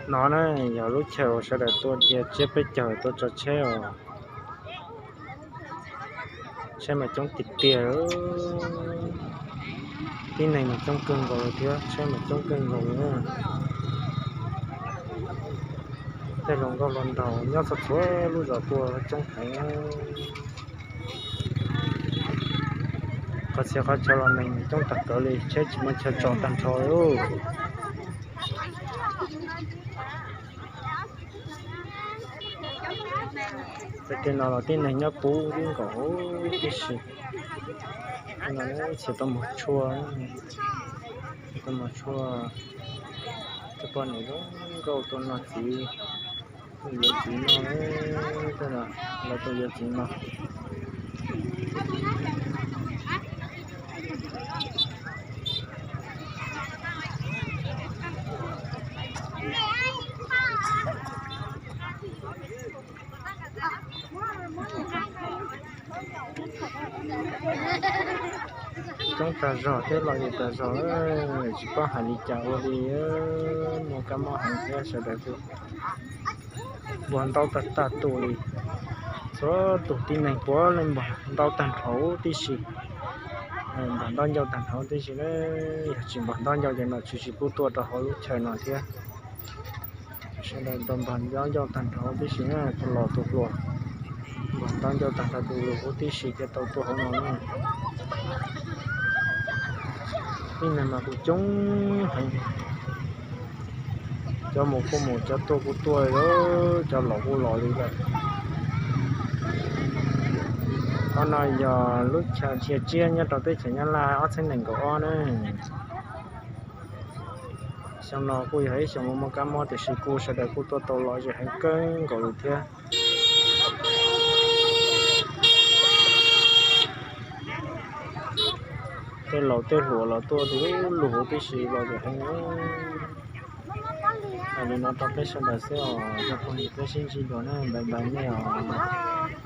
No na, yog lub chaw uas sawv daws tuaj dhia tsiab peb caug tuaj tso tsheb os. Tsheb mas coob tiag tiag. Tib neeg mas coob kawg nkaus li thiab, tsheb mas coob kawg nkaus li na. Tej hluas nkauj hluas nraug nyob txhua txhua lub zos tuaj coob heev. Qhov txhia qhov chaw los neeg coob tag kawg li, tsheb tsis muaj chaw tso tag nrho li. Tej no los tib neeg nyob puv ib nkaus huv tib si. No txhia tau mus tshuaj, tau mus tshuaj. Cov poj niam zoo nkauj tuaj noj txiv, tuaj yuav txiv no, tej no lawv tuaj yuav txiv no. Coob tag zog thiab los yus tag zog, tsis paub hais li cas ua li. Muaj kab mob heev thiab sawv daws tuaj npog ntaub tag tag tus li. Txhua tus tib neeg puav leej npog ntaub tag nrho huv tib si. Npog ntaub ncauj tag nrho huv tib si na. Yog tsis npog ntaub ncauj ces nom tswv tsis pub tuaj rau hauv lub chaw no thiab. Sawv daws tau npog ntaub ncauj tag nrho huv tib si na, tus laus tus hluas. Npog ntaub ncauj tag nrho tus huv tib si thiaj tau tuaj hauv no na. Tib neeg mas kuj coob heev. Cov mus kuj mus, cov tuaj kuj tuaj, cov los kuj los li lawm. Qhov no yog lub chaw dhia tsiab nyob rau teb chaws Nyab Laj ob txhiab nees nkaum ob na. Xyoo no kuj yog ib xyoo muaj kab mob tiam sis kuj sawv daws kuj tuaj tau lom zem heev kawg nkaus li thiab. Tej laus tej hluas los tuaj du lug huv tib si los zem heev. Hais li no rau peb sawv daws xwb os, cov phooj ywg, peb sib ntsib dua na, bye bye nej os.